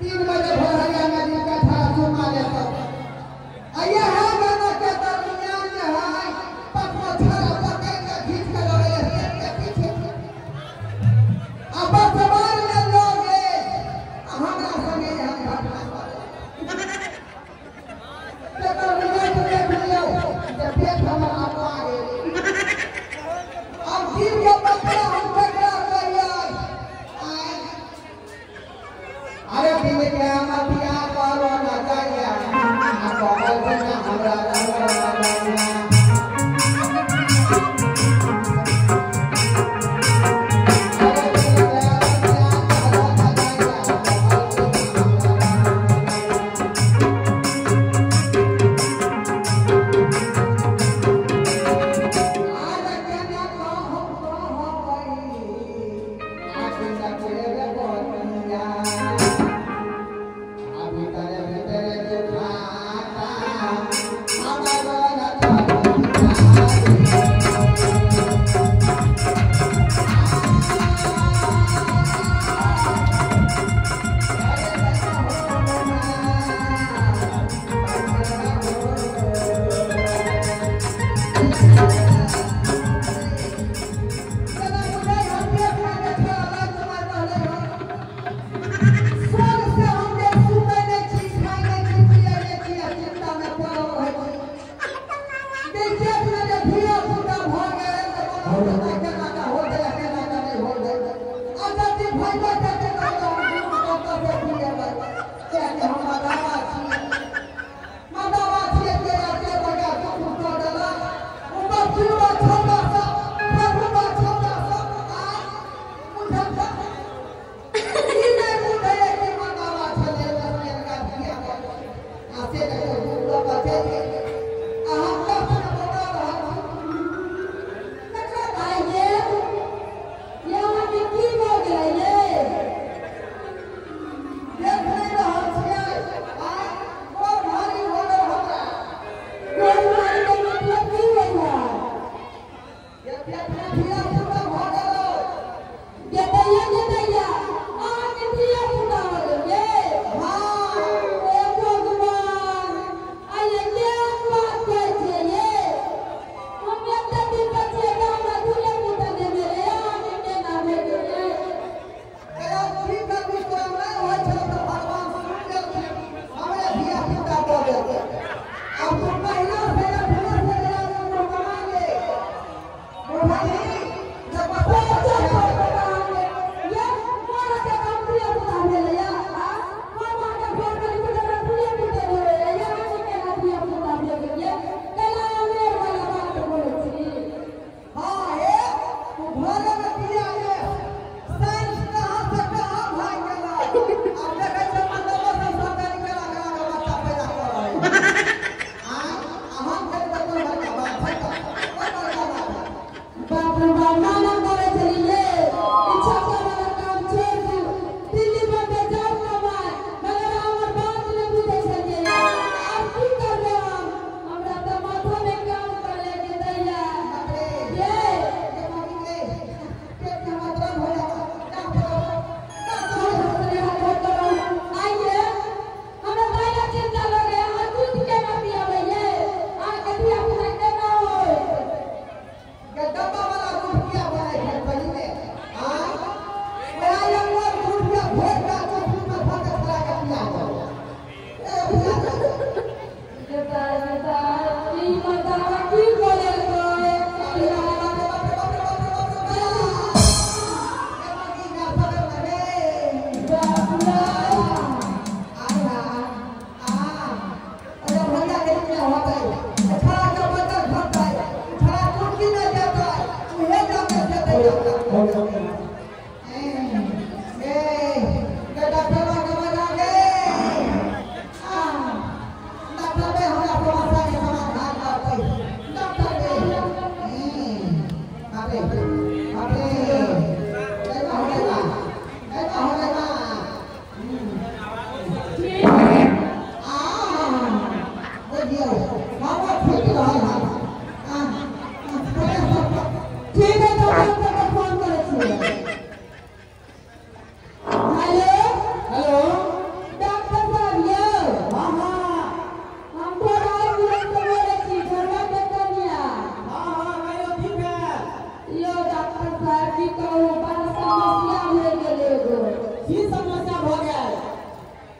3 बजे भोरहरिया में दिन का छड़ा चुमा लेता। आइए है गाना के दरमियान जे है पटवा छड़ा पकड़ के खींच के लगे स्टेज के पीछे। अब वर्तमान में लोग हमरा संगे एहन घटना तेकर रिजल्ट देख लियौ जे पेट हमर अमुआ गेल। अब दिन के बकरा हम केकरा कहियै? अरे दिन के मतिया करो न जाइया आ कहल छै ना हमरा।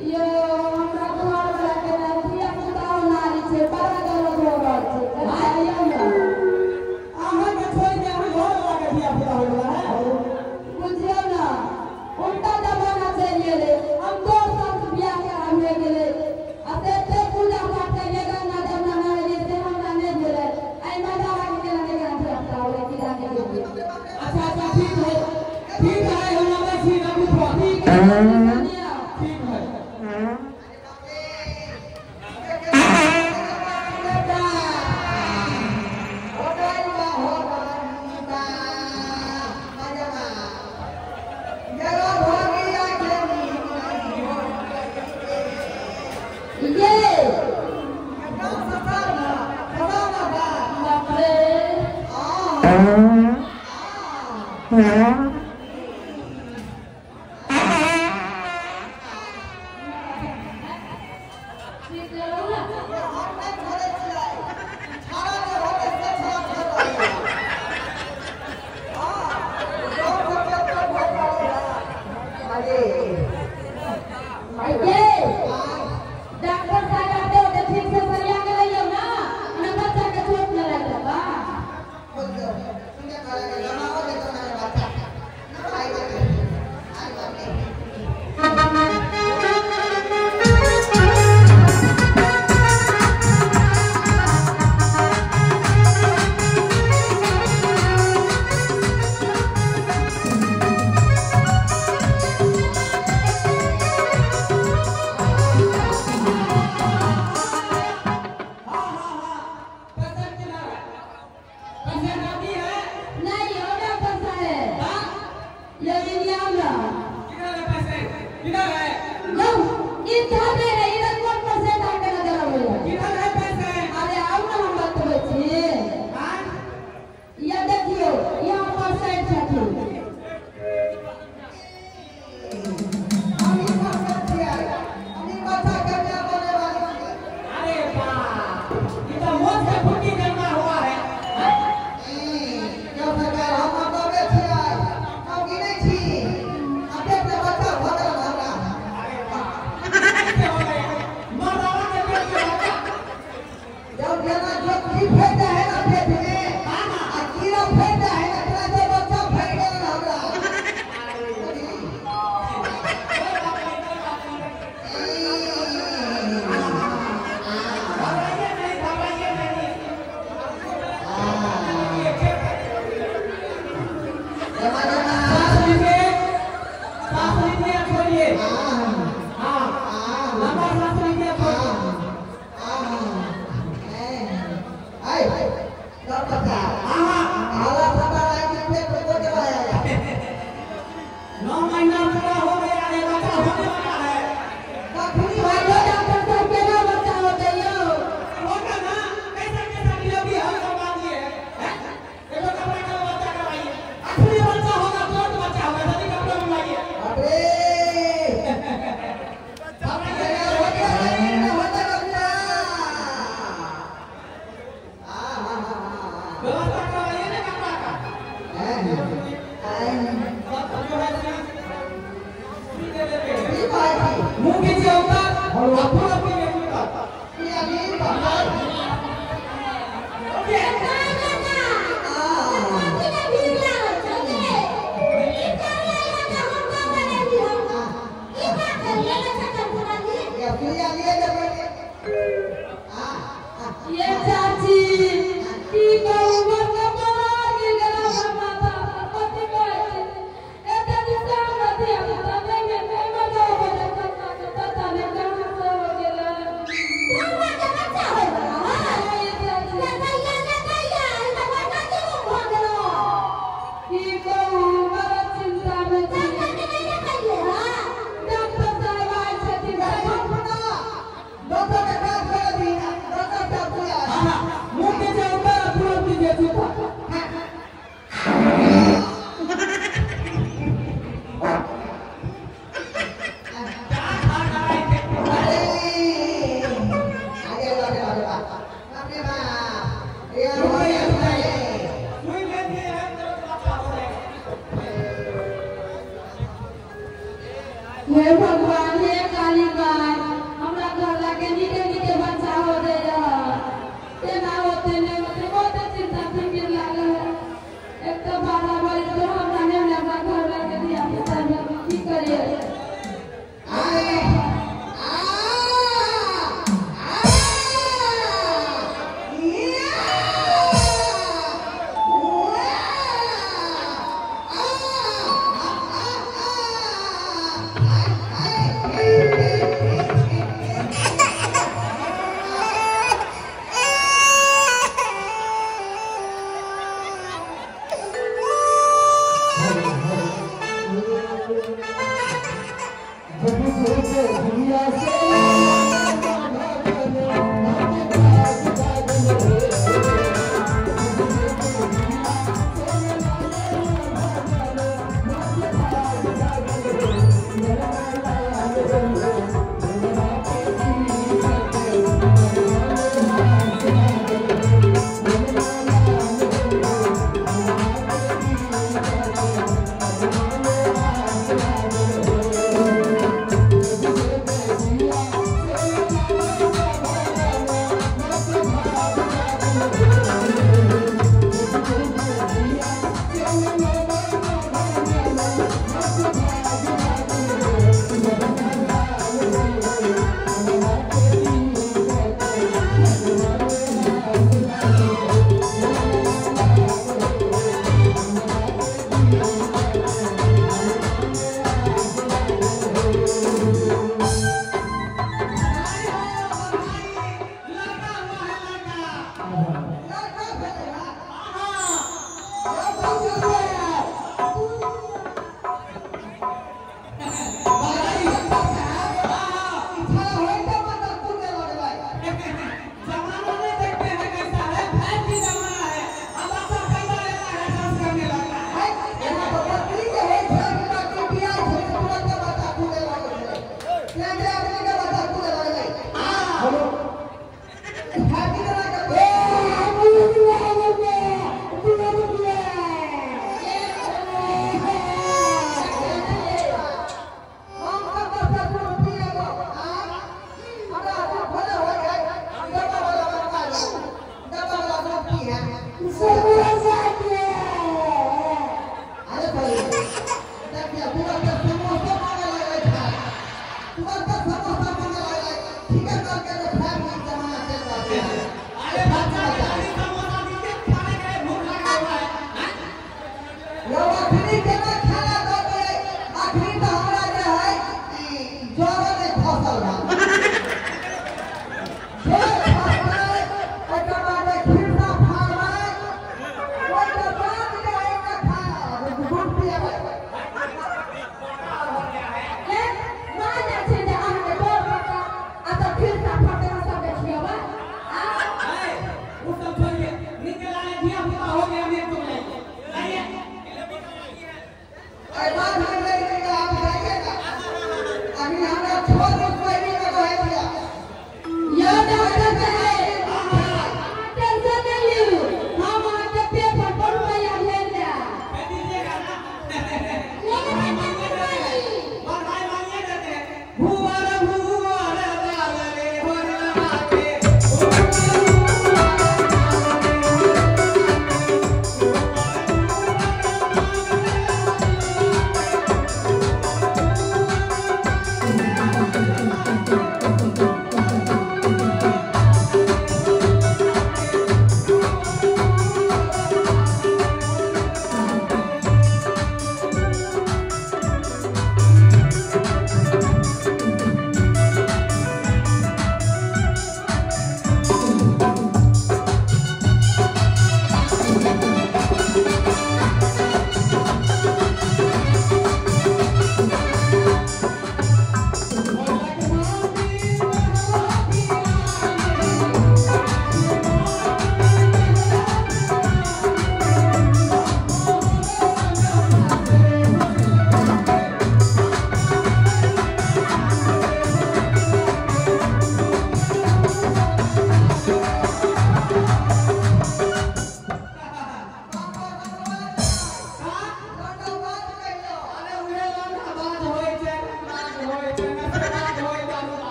यो हमरा घर वाला के ना धिया पुता नारी छै बड़ा दर्द हो रहल छै। आइयो ना अहाँ के छोड़ के अहाँ घर वाला के धिया पुता होय वाला है। बुझियौ ना उल्टा जमाना चलि गेलै। हम 2 साल से बियाह के हमे गेलै आ से एते पूजा पाठ करियै गंगा जमुना नहेलियै से हमरा नहि भेलै। एहि मदारा के केना नहि केना धिया पुता होलै की जाने गेलियै। अच्छा अच्छा ठीक है ठीक है, हम आबै छी रघु पर। ठीक है कनिया। ठीक है। ये बाप रे। ठीक रहू ना। ये डॉक्टर साहब आते होते ठीक से सरिया के लइयौ ना, ना बच्चा के चोट न लागि जाबा। हाँ हाँ हाँ, पेशेंट किधर है? पेशेंट आदमी है? नहीं हो डॉक्टर साहब। हाँ? ये लियाओ ना। किधर है पेशेंट? किधर है? लो इधर नहीं है, इधर कौन पेशेंट आके नजर आबैया। किधर है पेशेंट? अरे आओ ना हम बतबै छी। हाँ? ये देखियो यहाँ पेशेंट छथिन। अरे बाप, ये तो मौत से फूटी जन्मा हुआ है। हाँ? अरे बाप, कैसे हो गया? मर्दाना के पेट में बच्चा। हाँ ना। कोई बात नहीं, कोई बात नहीं। घबराइए नहीं, घबराइए नहीं। सांस लीजिए, सांस लीजिए, छोड़िए। हाँ, लंबा सांस लीजिए, छोड़िए। हाँ हाँ, 9 महीना पूरा हो गया है, बच्चा होने वाला है। आइयो डॉक्टर साहब केना बच्चा होतै यौ? होगा ना? कैसा कैसा डिलीवरी हम करवा दिए हैं, हैं? देखो कपड़ा का बच्चा करवाइए। असली बच्चा होगा, तुरंत बच्चा होगा, जल्दी कपड़ा मंगवाइए। व्यवस्था करवाइए ना कपड़ा का। सब जो है सुई दे देते हैं। मुंह कीजिए ऊपर और पूरा पीजिए ऊपर। ओके। ये चाची की कहू मोर कपार गिर गेल हमर माथा पर। कथी कहै छी? एते दिशा हमरा धिया पुता नहि भेल, एहिमे जाउ बजै पता नहि कहाँ से हो गेल। Bye.